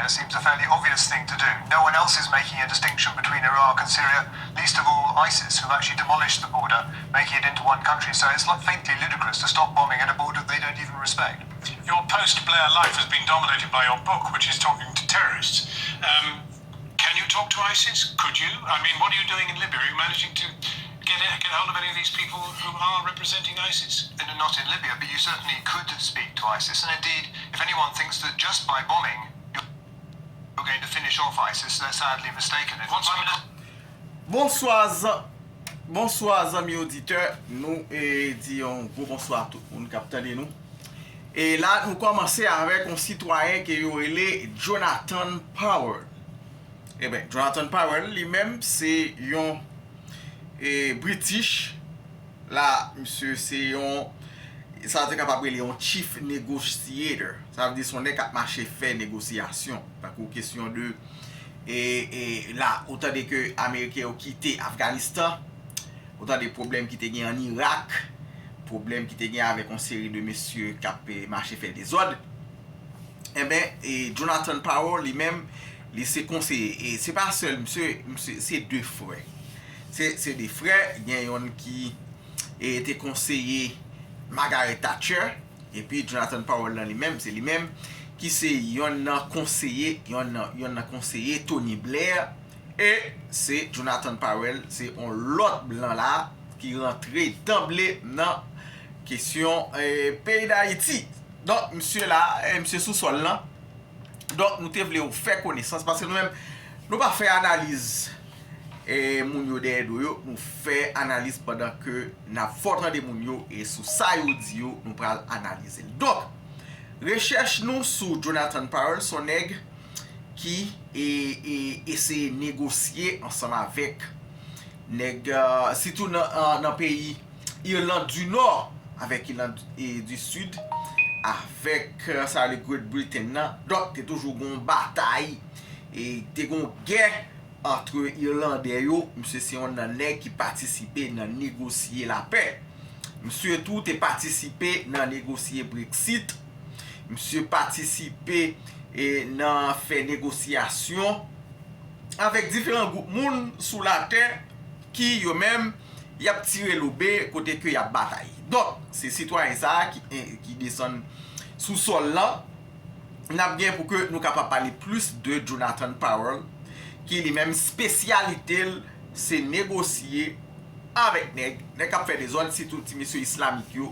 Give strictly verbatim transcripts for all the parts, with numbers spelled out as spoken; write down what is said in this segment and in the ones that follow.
It seems a fairly obvious thing to do. No one else is making a distinction between Iraq and Syria, least of all ISIS, who actually demolished the border, making it into one country. So it's like faintly ludicrous to stop bombing at a border they don't even respect. Your post Blair life has been dominated by your book, which is talking to terrorists. Um, can you talk to ISIS? Could you? I mean, what are you doing in Libya? Are you managing to get, get hold of any of these people who are representing ISIS? And not in Libya, but you certainly could speak to ISIS. And indeed, if anyone thinks that just by bombing, you're going to finish off ISIS, they're sadly mistaken. If What's one of the Bonswa, zan- bonswa, zanmi oditè. Nou e, di yon gwo bonswa a tout moun k ap tande nou. E la, nou kòmanse avèk yon sitwayen ke yo rele Jonathan Powell. Eben, Jonathan Powell, li menm, se yon e, British. La, misye se yon, sa te kapab rele yon chief negotiator. Sa vle di se yon nèg k ap mache fè negosyasyon. Tankou kesyon de, e, e, la, ou tande ke Ameriken yo kite Afganistan, ou tande pwoblèm ki te gen ann Irak, pwoblèm ki te gen avèk yon seri de mesye k ap e, mache fè dezòd. Enben, e, Jonathan Powell, li menm, li se konseye. E se pa sèl misye, misye, se de frè. Se, se de frè, gen yonn ki e, te konseye Margaret Thatcher, epi Jonathan Powell lan li menm, se li menm ki se yonn nan konseye, yonn nan, yonn nan konseye Tony Blair, e se Jonathan Powell, se yon lòt blan la ki rantre danble nan kesyon e, peyi Dayiti. Donk, misye la, e, misye sou sòl lan. Donk, nou te vle w fè konesans, paske nou menm, nou pa fè analiz e, moun yo dèyè do yo, nou fè analiz pandan ke n ap fè w tande moun yo, e sou sa yo di yo, nou pral analize l. Donk, rechèch nou sou Jonathan Powell, se yon nèg ki e, e, eseye negosye ansanm avèk nèg, e, sitou nan, e, nan peyi Irland di Nò, avèk Irland e, di Sid, avèk, e, sa le Great Britain nan. Donk, te toujou gon batay, e te gon gè antre Irlandè yo. Misye se yonn nan nèg ki patisipe nan negosye lapè. Misye tou te patisipe nan negosye Brexit. Misye patisipe e, nan fè negosyasyon avèk diferan gwoup moun sou latè ki yo menm y ap tire lobe kote ke y ap batay. Donk, se sitwayen sa a ki, e, ki desann sou sòl lan. N ap gen pou ke nou kapab pale plis de Jonathan Powell, ki li menm espesyalite l se negosye avèk nèg, nèg k ap fè dezòd, sitou ti mesye islamik yo,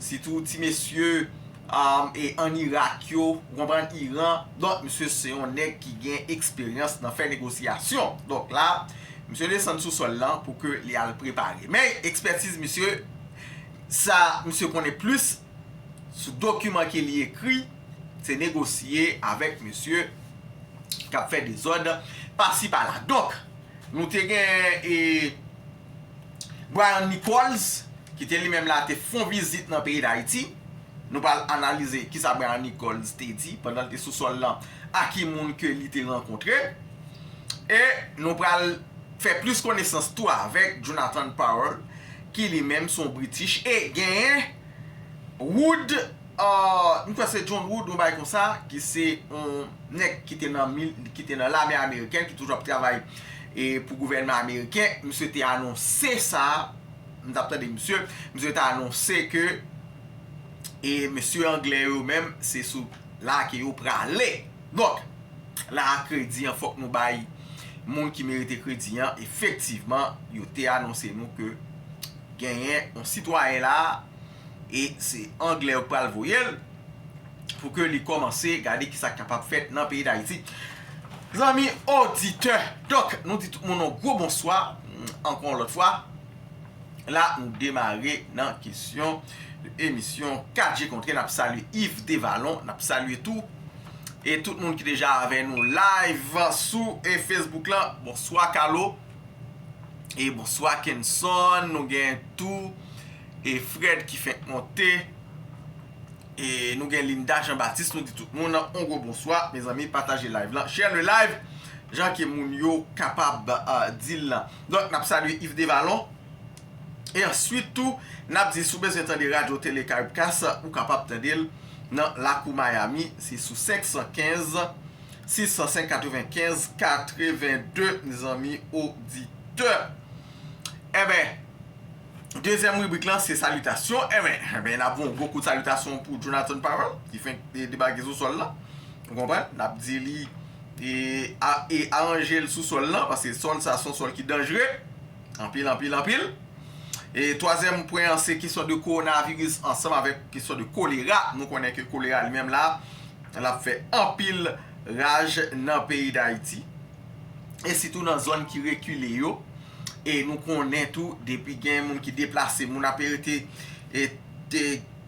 sitou ti mesye um, e ann Irak yo, ou konprann, Iran. Donk, misye se yon nèg ki gen eksperyans nan fè negosyasyon. Donk la, misye desann sou sòl lan pou ke li al prepare. Men, ekspètiz misye, sa misye konnen plis sou dokiman ke li ekri, se negosye avèk mesye k ap fè dezòd pasi pala. Donk, nou te gen e, Brian Nichols, ki te li menm la te fè yon vizit nan peyi Dayiti. Nou pral analize kisa Brian Nichols te di pandan l te sou sòl lan, a ki moun ke li te rankontre. E nou pral fè plis konesans tou avèk Jonathan Powell, ki li menm se yon British, e genyen Wood, uh, m kwè se John Wood, yon bagay konsa, ki se yon nèg ki te nan, mil- ki te nan lame amerikèn, ki toujou ap travay e, pou gouvènman ameriken. Misye te anonse sa, m t ap tande misye, misye te anonse ke e, mesye anglè yo menm, se sou la ke yo prale. Donk, la a kredi an, fòk nou bay moun ki merite kredi an. Efektivman, yo te anonse nou ke genyen yon sitwayen la, e se anglè yo k pral voye l pou ke li kòmanse gade kisa k kapab fèt nan peyi Dayiti. Zanmi oditè, donk, nou di tout moun yon gwo bonswa, ankò yon lòt fwa. La, nou demare nan kesyon emisyon Kat Je Kontre. N ap salye Yves Devalon, n ap salye tou e tout moun ki deja avè nou live sou e Facebook lan. Bonswa Carlo. E bonswa Kenson, nou gen tou e Fred ki fenk monte. E nou gen Linda Jean Baptiste, nou di tout moun yon gwo bonswa. Mezanmi, pataje live lan, share le live, jan ke moun yo kapab uh, di l lan. Donk, n ap salye Yves Devalon. E answit tou, n ap di si w bezwen tande Radyo Tele Karibkas, ou kapab tande l nan lakou Miami, se sou senk san kenz, sis san senk katrevenkenz katrevenn de, zanmi oditè. Enben, dezyèm ribrik lan se salitasyon. Enben, enben, n ap voye yon gwo kout salitasyon pou Jonathan Powell, ki fenk e, debake sou sòl la. Ou konprann? N ap di li e, a, e aranje l sou sòl lan, paske sòl sa se yon sòl ki danjere. Anpil, anpil, anpil. E twazyèm pwen an, se kesyon de kowonaviris ansanm avèk kesyon de kolera. Nou konnen ke kolera li menm la, l ap fè anpil raj nan peyi Dayiti. E sitou nan zòn ki rekile yo. E nou konnen tou, depi gen moun ki deplase, moun ap rete, e te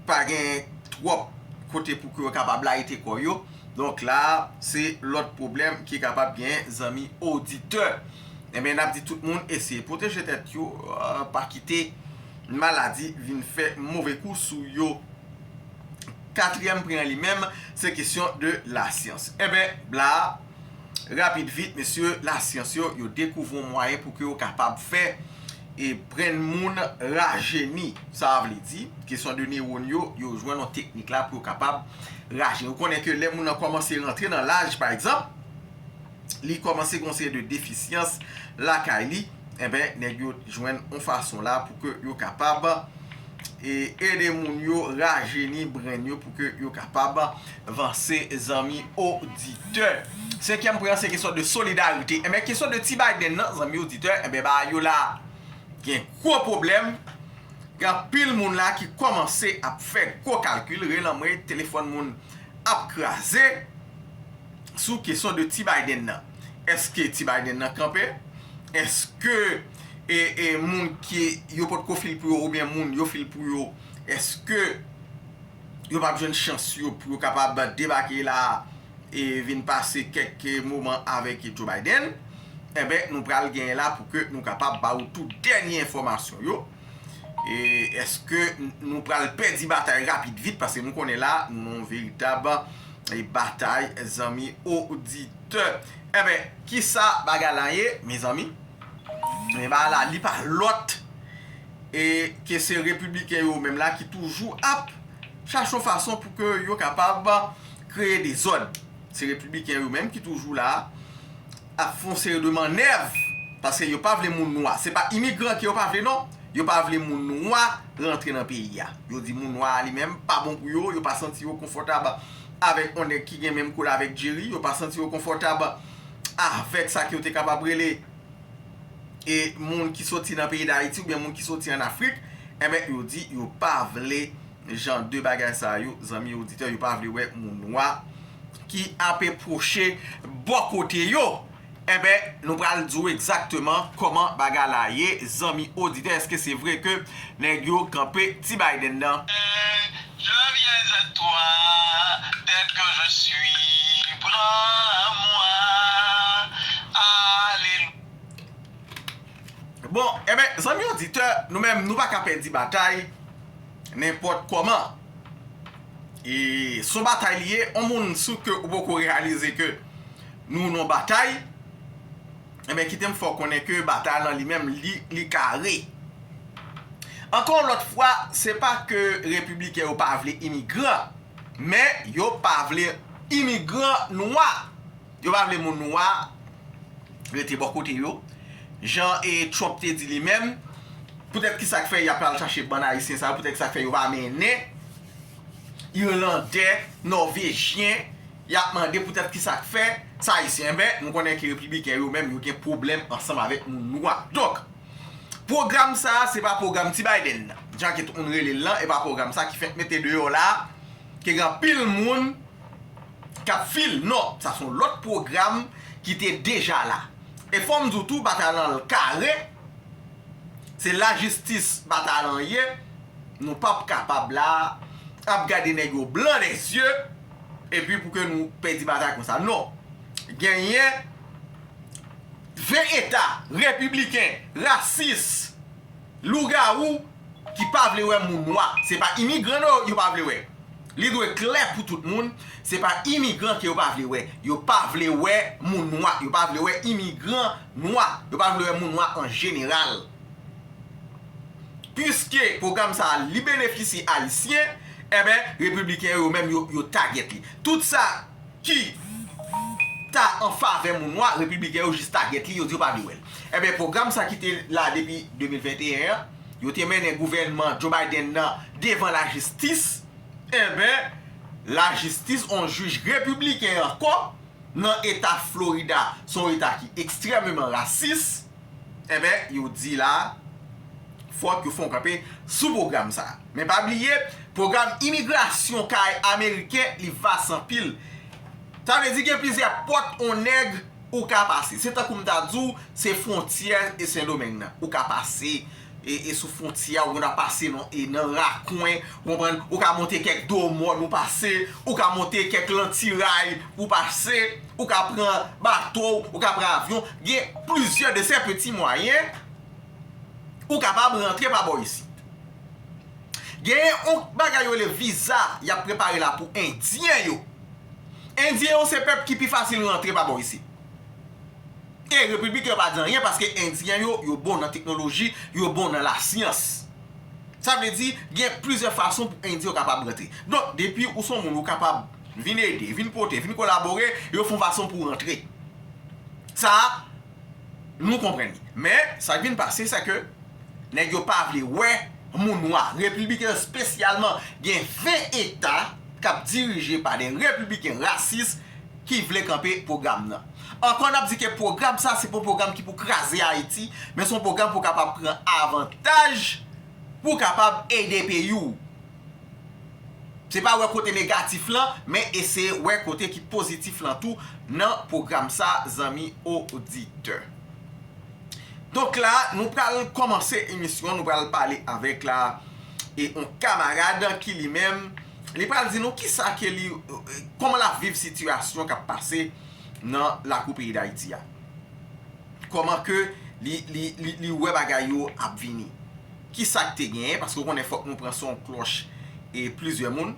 pa gen twòp kote pou ke yo kapab layite kò yo. Donk la, se lòt pwoblèm ki kapab gen, zanmi oditè. Enben, n ap di tout moun eseye pwoteje tèt yo, eh, pa kite maladi vin fè move kou sou yo. Katriyèm pwen an li menm, se kesyon de lasyans. Enben, la, rapid vit, mesye, lasyans yo, yo dekouvri yon mwayen pou ke yo kapab fè e pran moun rajeni. Sa vle di, kesyon de newòn yo, yo jwenn yon teknik la pou yo kapab rajeni. Ou konnen ke lè moun nan kòmanse rantre nan laj, pa egzanp, li kòmanse gen yon seri de defisyans lakay li, enben, nèg yo jwenn yon fason la pou ke yo kapab e ede moun yo rajeni brenn yo pou ke yo kapab vanse, zanmi oditè. Senkyèm pwen an, se kesyon de solidarite. Enben, kesyon de ti Biden nan, zanmi oditè, enben, bagay yo la gen gwo pwoblèm. Gen anpil moun la ki kòmanse ap fè gwo kalkil, rele anmwe, telefòn moun ap kraze sou kesyon de ti Biden nan. Èske ti Biden nan kanpe? Èske e, e, moun ki yo potko fil pou yo oubyen moun yo fil pou yo, èske yo p ap jwenn chans yo pou yo kapab debake la e vin pase kèk moman avèk Joe Biden? Enben, nou pral genyen la pou ke nou kapab ba ou tout dènye enfòmasyon yo. E èske n- nou pral pèdi batay rapid vit? Paske nou konnen la, nou nan yon veritab e batay, zanmi oditè. Enben, kisa bagay la ye, mezanmi? Men bagay la, li pa lòt e ke se repibliken yo menm la ki toujou ap chache yon fason pou ke yo kapab kreye dezòd. Se repibliken yo menm ki toujou la ap fè yon seri de mannèv, paske yo pa vle moun nwa. Se pa imigran ke yo pa vle, non. Yo pa vle moun nwa rantre nan peyi a. Yo di moun nwa a li menm pa bon pou yo, yo pa santi yo konfòtab avèk yon nèg ki gen menm koulè avèk Jerry, yo pa santi yo konfòtab avèk sa ke yo te kapab rele e moun ki soti nan peyi Dayiti oubyen moun ki soti ann Afrik, enben, yo di yo pa vle jan de bagay sa yo, zanmi oditè, yo pa vle wè moun nwa ki ap pwoche bò kote yo. Enben, nou pral di w egzakteman kòman bagay la ye, zanmi oditè. Èske se vre ke nèg yo kanpe ti Biden nan? Je viens à toi, tel que je suis, prends-moi, alléluia. Bon, enben, zanmi oditè, nou menm, nou pa ka pèdi batay nenpòt kòman. E se yon batay li ye, yon moun sou ke ou poko reyalize ke nou nan batay, enben, kite m fè w konnen ke batay lan li menm, li, li kare. Ankò yon lòt fwa, se pa ke repibliken yo pa vle imigran, men yo pa vle imigran nwa. Yo pa vle moun nwa rete bò kote yo. Jan e Trump te di li menm, poutèt ki sa k fè y ap al chache bann Ayisyen sa yo, poutèt ki sa k fè yo pa mennen Irlandè, Nòvejyen, y ap mande poutèt ki sa k fè sa Ayisyen. Enben, nou konnen ke repibliken yo menm, yo gen pwoblèm ansanm avèk moun nwa. Donk, pwogram sa a, se pa pwogram ti Biden nan. Jan ke tout moun rele l lan, e pa pwogram sa ki fenk mete deyò la, ke gen anpil moun k ap fil. Non, sa se yon lòt pwogram ki te deja la. E fò m di w tou, batay lan l kare, se lajistis batay lan ye. Nou p ap kapab la ap gade nèg yo blan dèzye, epi pou ke nou pèdi batay konsa. Non. Genyen ven eta repibliken, rasis, lougawou ki pa vle wè moun nwa. Se pa imigran non yo pa vle wè. Li dwe klè pou tout moun, se pa imigran ke yo pa vle wè. Yo pa vle wè moun nwa. Yo pa vle wè imigran nwa. Yo pa vle wè moun nwa an jeneral. Piske pwogram sa a, li benefisye Ayisyen, enben, repibliken yo menm, yo, yo tagèt li. Tout sa ki t an favè moun nwa, repibliken yo jis tagèt li, yo di yo pa vle wè l. Ebyen, pwogram sa ki te la depi de mil venteyen an, yo te mennen gouvènman Joe Biden nan devan lajistis, ebyen, lajistis, yon jij repibliken ankò, nan eta Florida, se yon eta ki ekstrèmeman rasis, enben, yo di la, fòk yo fè yon kanpe sou pwogram sa a. Men pa bliye, pwogram imigrasyon kay ameriken, li vas anpil. Sa vle di gen plizyè pòt yon nèg ou ka pase. Se tankou m ta di w, se fwontyè e Sendomeng nan. Ou ka pase e, e sou fwontyè a, ou gen dwa pase nan, e nan rakwen, ou konprann, ou ka monte kèk do mòn, ou pase, ou ka monte kèk lantiray, ou pase, ou ka pran bato, ou ka pran avyon. Gen plizyè de ces petits moyens, ou kapab rantre pa bò isit. Gen yon bagay yo rele viza, y ap prepare la pou Endyen yo. Endyen yo se pèp ki pi fasil rantre pa bò isit. E repibliken yo pa di anyen paske Endyen yo, yo bon nan teknoloji, yo bon nan lasyans. Sa vle di, gen plizyè fason pou Endyen yo kapab rantre. Donk, depi ou se yon moun, ou kapab vin ede, vin pote, vin kolabore, yo fè yon fason pou w rantre. Sa, nou konprann li. Men, sa k vin pase, se ke nèg yo pa vle wè moun nwa. Repibliken yo espesyalman, gen ven eta k ap dirije pa de repibliken rasis ki vle kanpe pwogram nan. Ankò, n ap di ke pwogram sa, se pa yon pwogram ki pou kraze Ayiti, men se yon pwogram pou kapab pran avantaj, pou kapab ede peyi w. Se pa wè kote negatif lan, men eseye wè kote ki pozitif lan tou nan pwogram sa, zanmi oditè. Donk la, nou pral kòmanse emisyon, nou pral pale avèk la, e yon kamarad ki li menm, li pral di nou kisa ke li, kòman l ap viv sitiyasyon k ap pase nan lakou peyi Dayiti a. Kòman ke li, li, li, li wè bagay yo ap vini. Kisa k te genyen, paske w konnen fòk nou pran son klòch e plizyè moun,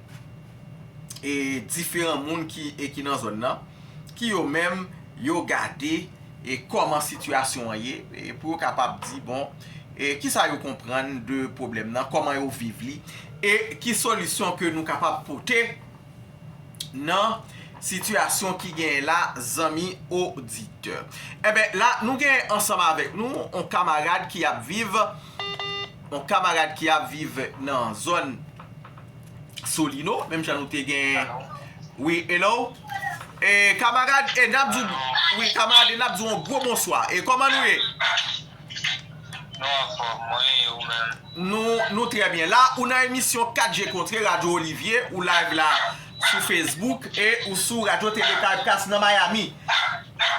e diferan moun ki, e ki nan zòn nan, ki yo menm, yo gade, e kòman sitiyasyon an ye, e pou yo kapab di, bon, e kisa yo konprann de pwoblèm nan, kòman yo viv li, e ki solisyon ke nou kapab pote nan sitiyasyon ki genyen la, zanmi oditè. Enben, la, nou genyen ansanm avèk nou yon kamarad ki ap viv, yon kamarad ki ap viv nan zòn Solino, menm jan nou te gen. Wi, hello. E, kamarad, e n ap di w, wi, kamarad, e n ap di w yon gwo bonswa. E kòman nou ye? Nou anfòm, mwen e ou menm? Nou, nou trè byen. La, ou nan emisyon Kat Je Kontre, Radyo Olivye, ou live la sou Facebook e ou sou Radyo Tele Caribcast nan Miami.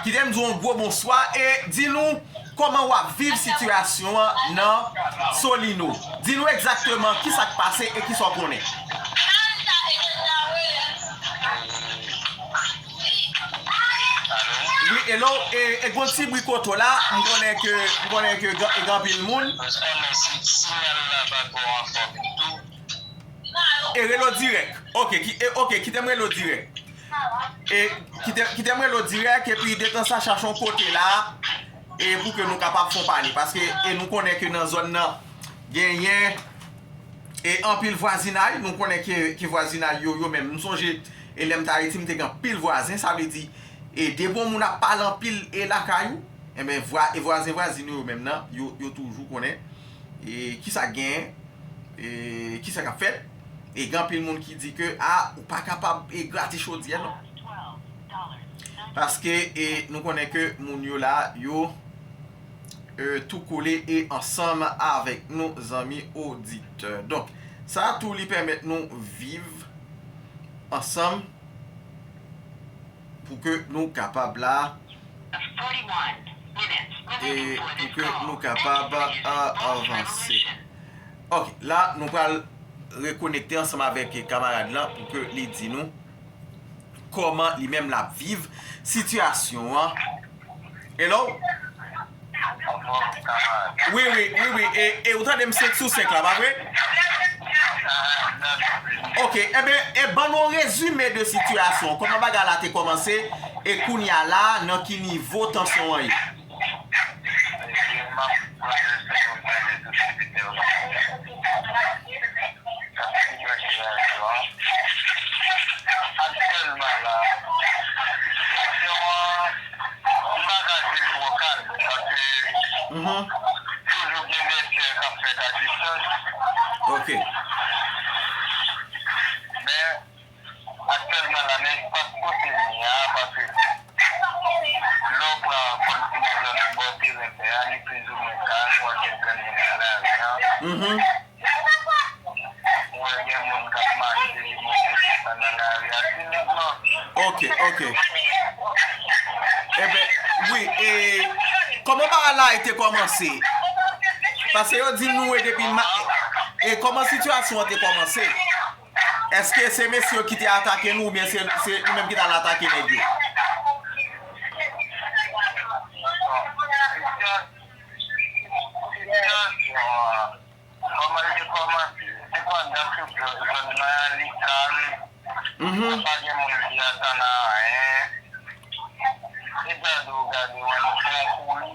Kite m di w yon gwo bonswa e di nou kòman w ap viv sitiyasyon an nan Solino. Di nou egzakteman kisa k pase e kisa w konnen. Wi, hello, e, e gon ti bri kote w la, m konnen ke, m konnen ke gen, gen anpil moun. Paske si, siyal la pa twò anfòm tou. E rele w dirèk. Ok, ki, e, ok, kite m rele w dirèk. E kite, kite m rele w dirèk, epi detan sa chache yon kote la, e pou ke nou kapab fè yon pale. Paske, e nou konnen ke nan zòn nan, genyen, e anpil vwazinay, nou konnen ke, ke vwazinay yo, yo menm. M sonje, e lè m t Ayiti, m te gen anpil vwazen, sa vle di, e depi yon moun ap pale anpil, e lakay ou, enben, vwa, e vwazen vwazin yo, yo menm nan, yo, yo toujou konnen, e kisa k genyen, e kisa k ap fèt, e gen anpil moun ki di ke, a, ou pa kapab, e grate chodyè, non. Paske, e nou konnen ke moun yo la, yo, e, tou kole e ansanm avèk nou, zanmi oditè. Donk, sa tou li pèmèt nou viv ansanm pou ke nou kapab la, e pou ke nou kapab, a, avanse. Ok, la, nou pral rekonekte ansanm avèk kamarad lan pou ke li di nou kòman li menm l ap viv sitiyasyon an. Hello? Wi, wi, wi, wi. E, e ou tande m senk sou senk la, pa vre? Ok, enben, e ban nou yon rezime de sitiyasyon. Kòman bagay la te kòmanse? E kounye a la, nan ki nivo tansyon an ye? Aktyèlman la, sitiyasyon an, Toujou gen dèt k ap fèt a distans. Ok. Men, aktyèlman la, nan espas kote m ye a, paske lè w pran kòm si nan zòn bò teren fè a, li plizoumwen kalm, w a jwenn granmoun nan lari an. Mhm. Ou wè gen moun k ap mache, monte desann nan lari a timidman. Ok, ok. Eben, wi, e kòman bagay la te kòmanse? Paske yo di nou e depi ma-, e kòman sitiyasyon an te kòmanse? Èske se mesye yo ki te atake nou oubyen se, se nou menm ki t al atake nèg yo? Bon, sitiyasyon an, kòman l te kòmanse? Sepandan, tout zòn nan li kalm. Mhm. Pa gen moun ki atann a anyen. E gade w gade w ann pran kouri.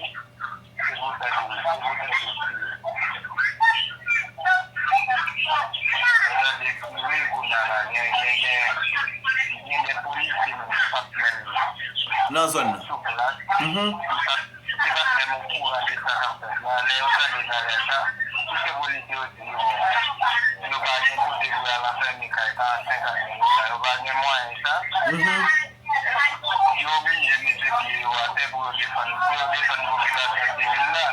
Se pou tèt ou, se pou tèt ou tire. Yo tande tire kounye a la, gen, gen, gen, gen de polisye menm ki pa t menm nan zòn nan. Sou plas. Mhm. Ki pa t, ki pa t menm okouran de sa k ap fèt la. Lè yo tande bagay sa, tout se polisye yo di yo menm. Yo pa gen kote pou y al anfème kay, pa senkant mil dola. Yo pa gen mwayen sa. Mhm. Yo oblije mete pye yo atè pou yo defann, pou yo defann popilasyon sivil la.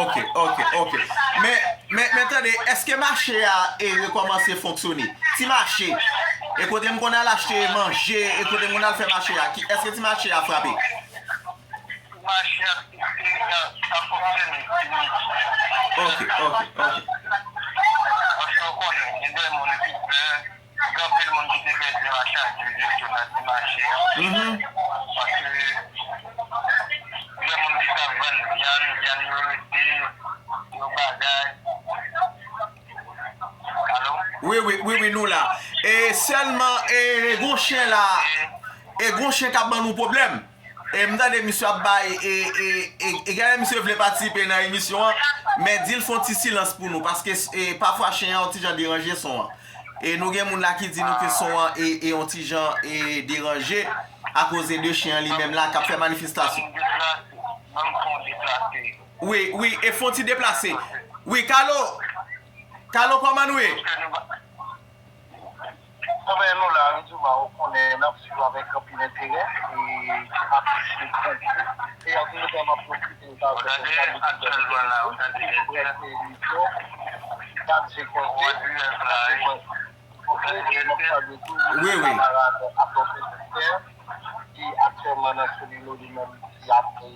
Ok, ok, ok. Men, men, men tande, èske mache a e rekòmanse fonksyone? Ti mache, e kote m konn al achte manje, e kote m konn al fè mache a, ki, èske ti mache a frape? Mache a, a, a fonksyone timid. Ok, ok, ok. Paske w konnen, gen de moun ki pè, gen anpil moun ki te pèdi machandiz yo tou nan ti mache an. Mhm. Paske gen moun ki t ap vann vyann, vyann yo rete, yo bagay. Alo? Wi, wi, wi, wi, nou la. E sèlman, e, gon chen la. E gon chen k ap ban nou pwoblèm. E m tande misye ap bay, e, e, e, e genlè misye vle patisipe nan emisyon an, men di l fè yon ti silans pou nou, paske, e, pafwa chen an yon ti jan deranje son an. E nou gen moun la ki di nou ke son an e, e yon ti jan, e, deranje akoz de chen an li menm la k ap fè manifestasyon. Wi, wi, e fè yon ti deplase. Wi, Kalo, Kalo, kòman nou ye? Anben, nou la, Ridjouba, ou konnen n ap swiv avèk anpil enterè, e n apresye bokou. E anpil tan, m ap pwofite sa fè yon salut pou tout moun ki sou emisyon, Gadje Koze, Gadje Koze. E n ap salye tou kamarad Atò Pwofesè, ki aktyèlman nan Solino, li menm ki ap, e,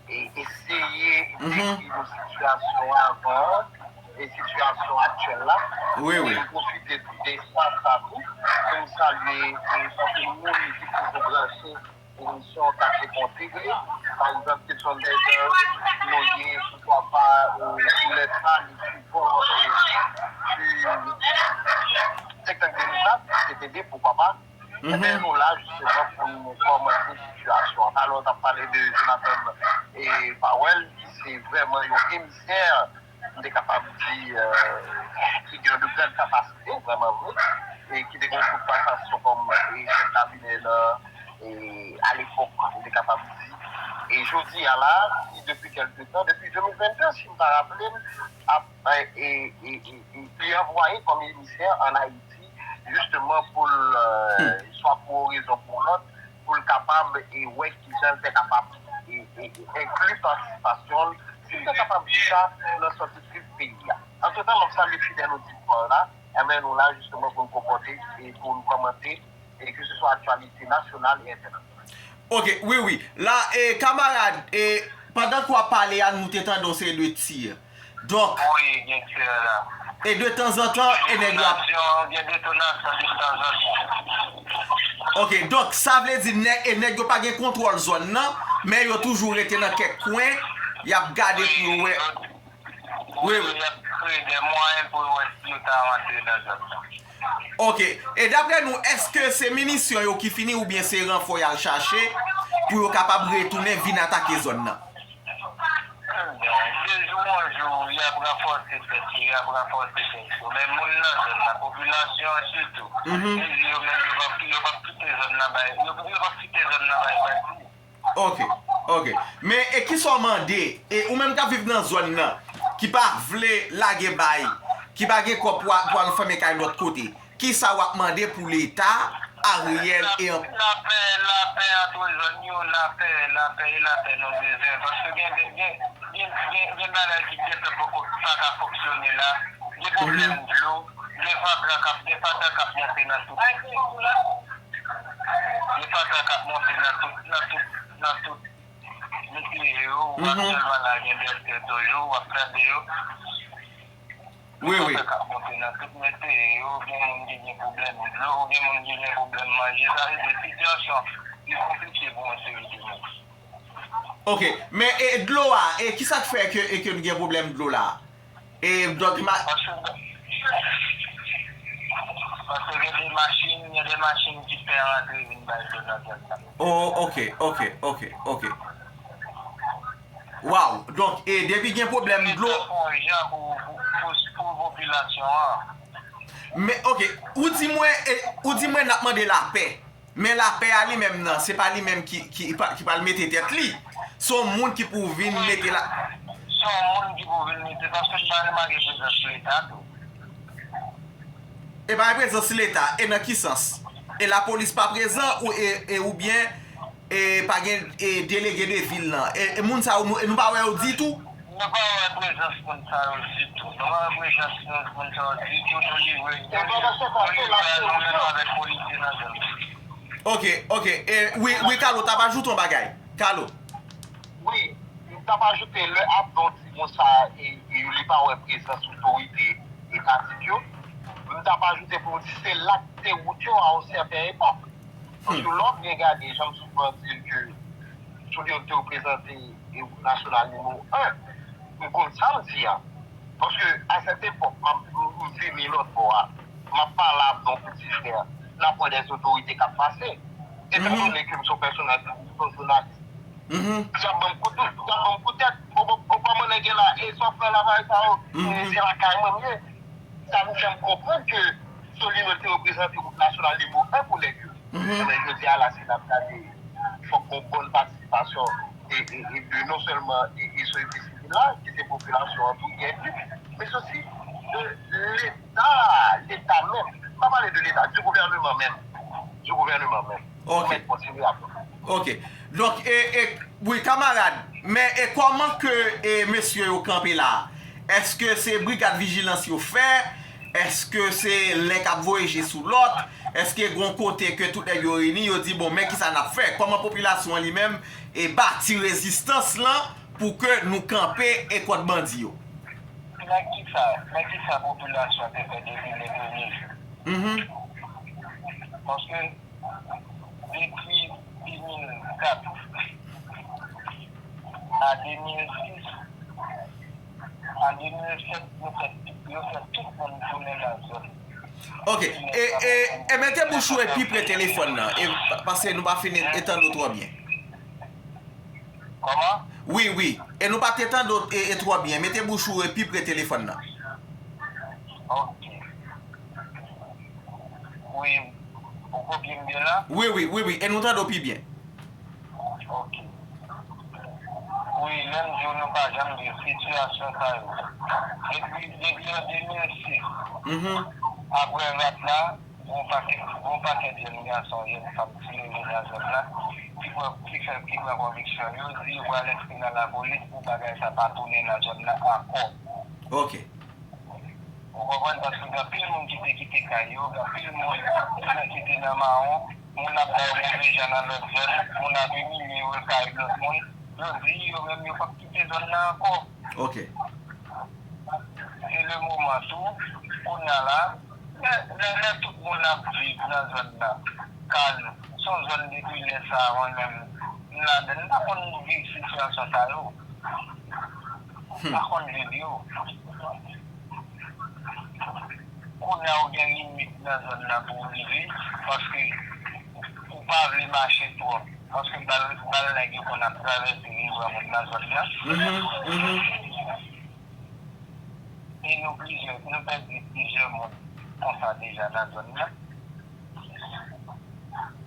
e eseye dekri nou sitiyasyon avan e sitiyasyon aktyèl la. Wi, wi. E m pwofite tou de espas sa tou pou m salye, e, anpil moun ki toujou branche emisyon K T Konte. Pa egzanp, kesyon dèzè nou ye, poukwa pa, e, pou lè sa li sipò, e, sektè de leta, C T D, poukwa pa. Enben, nou la, jisteman, pou nou kòmante sitiyasyon an. Talè w t ap pale de Jonathan, e, Powell, ki se vrèman yon emisè, m te kapab di, e, ki gen de gran kapasite, vrèman vre, e ki te gen yon kout pasasyon kòm, e, chèf kabinè nan, e, alepòk, m te kapab di. E jodi a la, ki depi kèlke tan, depi de mil venn de, si m pa raple m, ap, e, e, e, e, e, li anvwaye kòm emisè ann Ayiti, jisteman pou l, e, swa pou yon rezon pou yon lòt, pou l kapab, e, wè kijan l te kapab, e, e, e, enkli patisipasyon l, si m te kapab di sa, nan sòti trip peyi a. Antretan, m ap salye fidèl oditè la, enben nou la jisteman pou n konpòte e pou n kòmante, e keseswa aktyalite nasyonal e entènasyonal. Ok, wi, wi. La, e, kamarad, e, pandan ke w ap pale a, nou te tande yon seri de tir. Donk, wi, gen tir la. E de tanzantan, e nèg yo ap detonasyon, gen detonasyon de tanzantan. Ok, donk, sa vle di nèg, e nèg yo pa gen kontwòl zòn nan, men yo toujou rete nan kèk kwen, y ap gade pou yo wè. Wi, wi. Y ap kreye de mwayen pou yo wè si yo ta rantre nan zòn nan. Ok. E daprè nou, èske se minisyon yo ki fini oubyen se ranfò y al chache pou yo kapab retounen vin atake zòn nan? Bon, de jou an jou, y ap ranfòse tèt yo, y ap ranfòse tèt yo. Men moun nan zòn nan, popilasyon an sitou, mhm, yo di yo menm yo p ap, yo p ap kite zòn nan bay, yo, yo p ap kite zòn nan bay bandi. Ok, Ok. Men, e kisa w mande, e ou menm k ap viv nan zòn nan, ki pa vle lage bay, ki pa gen kòb pou a- pou al fèmen kay lòt kote, kisa w ap mande pou Leta, Ariel e an- Lapè, lapè antre zòn yo, lapè, lapè, e lapè nou bezwen. Paske gen, gen, gen, gen, gen, gen bagay ki gentan poko pa ka fonksyone la. Gen pwoblèm dlo, gen fatra k ap, gen fatra k ap monte nan tout. Gen fatra k ap monte nan tout, nan tout, nan tout. Mesye yo, w ap sèlman la gen dèstè toujou, w ap tande yo. Wi, wi. Sa k ap monte nan tout mesye yo, gen moun ki gen pwoblèm dlo, gen moun ki gen pwoblèm manje, sa vle di sitiyasyon li konplike pou yon seri de moun. Ok, men e dlo a, e kisa k fè ke, e ke nou gen pwoblèm dlo la? E donk, ma- Paske, paske gen de machin, gen de machin ki fè rantre vin bay dlo nan zòn nan. Oh, ok, ok, ok, ok. Waw, donk, e depi gen pwoblèm dlo. Leta fè yon jan pou, pou, pou, pou popilasyon an. Men, ok, ou di mwen, e, ou di mwen n ap mande lapè. Men lapè a li menm nan, se pa li menm ki, ki, ki pral mete tèt li. Se yon moun ki pou vin mete la. Se yon moun ki pou vin mete, paske pa remake prezans Leta tou. E pa gen prezans Leta, e nan ki sans? E lapolis pa prezan ou, e, e oubyen e pa gen, e delege de vil lan? E, e moun sa yo, nou, e nou pa wè yo ditou? Nou pa wè prezans moun sa yo ditou. Nou pa wè prezans moun, moun sa yo ditou. Nou livre, nou livre, nou livre a nou menm avèk polisye nan zòn nan. Ok, ok. E, wi, wi, Kalo, t ap ajoute yon bagay. Kalo. Wi, m t ap ajoute, lè Abdon di konsa, e, e li pa wè prezans otorite etatik yo, m t ap ajoute pou m di se la k te wout yo a yon sèten epòk. Paske lè w byen gade, jan m souvan di l ke Soulier te reprezante e wout nasyonal nimewo en, m konn sa m di a. Paske a sèt epòk, m ap, m, m vini lòt bò a, m ap pale ap nan yon piti frè, n ap wè dè otorite k ap pase. Etan done ke m se yon pèsonaj, m se yon jounalis, y ap ban m kout, y ap ban m kout tèt. Bon, bon, bon, kòman nèg yo la? E sa w fè la bagay sa yo? E se lakay mwen m ye. Sa vin fè m konprann ke Solino te reprezante wout nasyonal nimewo en pou nèg yo. Ebyen, jodi a la, si n ap gade, fòk gon bòn patisipasyon e, e, e de non sèlman e, e sosyete sivil la, ki se popilasyon an tou ki enkli, men se osi de Leta, Leta menm. M pa pale de Leta, di gouvèneman menm. Di gouvèneman menm. Ok. Ou mèt kontinye apre. Ok. Donk, e, e, wi, kamarad, men e kòman ke e, mesye yo kanpe la? Èske se brigad vijilans yo fè? Èske se len k ap voye je sou lòt? Èske gon kote ke tout nèg yo reyini, yo di, bon, men kisa n ap fè? Kòman popilasyon an li menm e bati rezistans lan pou ke nou kanpe e kont bandi yo? Men kisa, men kisa popilasyon te fè depi le premye jou? Paske depi de mil kat a de mil sis, an de mil sèt, nou fè, yo fè tout moun tounen nan zòn. Ok, e, e, e mete bouch ou e pi pre telefòn nan, e, pa- paske nou pa fin e- e tande w twò byen. Kòman? Wi, wi, e nou pa te tande w e, e twò byen, mete bouch ou e pi pre telefòn nan. Ok. Wi, ou kopye m byen la? Wi, wi, wi, wi, e nou tande w pi byen. Ok. Wi, lè m di w nou pa janm viv sitiyasyon sa yo. Depi, depi an de mil sis, apre rat la, gon pakèt, gon pakèt jèn gason, jèn fanm, ti neve nan zòn nan, ki pran, ki fè, ki pran konviksyon yo, di yo pral enskri nan lapolis pou bagay sa pa tounen nan zòn nan ankò. Ok. Ou konprann? Paske gen anpil moun ki te kite kay yo, gen anpil moun ki te nan mawon, moun ap ba yo move jan nan lòt zòn, moun ap imilye yo, kay lòt moun. Yo di yo menm yo p ap kite zòn nan ankò. Ok. Se le moman tou, kounye a la, lè, lè, lè tout moun ap viv nan zòn nan, kalm, se yon zòn depi lè sa a, mwen menm, m ladan l, m pa konn viv sitiyasyon sa yo. M pa konn viv yo. Kounye a ou gen limit nan zòn nan pou w rive, paske ou pa vle mache twòp, paske bal, bal nèg yo konn ap travèse vin pran moun nan zòn nan. E nou plizyè, nou pèdi plizyè moun konsa deja nan zòn nan.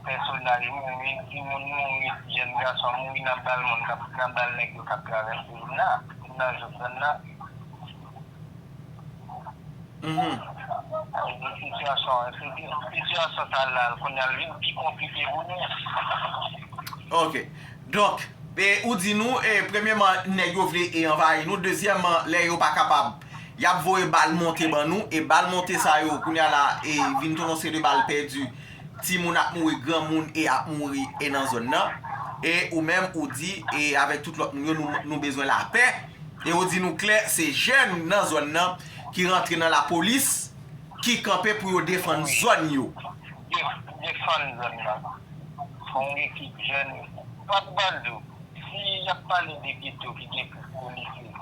pèsonaj mouri, timoun mouri, jèn gason mouri nan bal moun k ap, nan bal nèg yo k ap travèse vin la, nan zòn nan. Mhm. Sitiyasyon, sitiyasyon sa la, kounye a l vin pi konplike pou nou. Ok. Donk, e, ou di nou, e, premyèman, nèg yo vle e anvayi nou. Dezyèmman, lè yo pa kapab, y ap voye bal monte ban nou. E bal monte sa yo, kounye a la, e vin tounen yon seri de bal pèdi. Timoun ap mouri, granmoun e ap mouri e nan zòn nan. E ou menm, ou di, e avèk tout lòt moun yo, nou, nou bezwen lapè. E ou di nou klè, se jèn nan zòn nan ki rantre nan lapolis, ki kanpe pou yo defann zòn yo. Defann zòn nan. Yon ekip jèn, pa t bandi. Si y ap pale de geto ki gen plis polisye,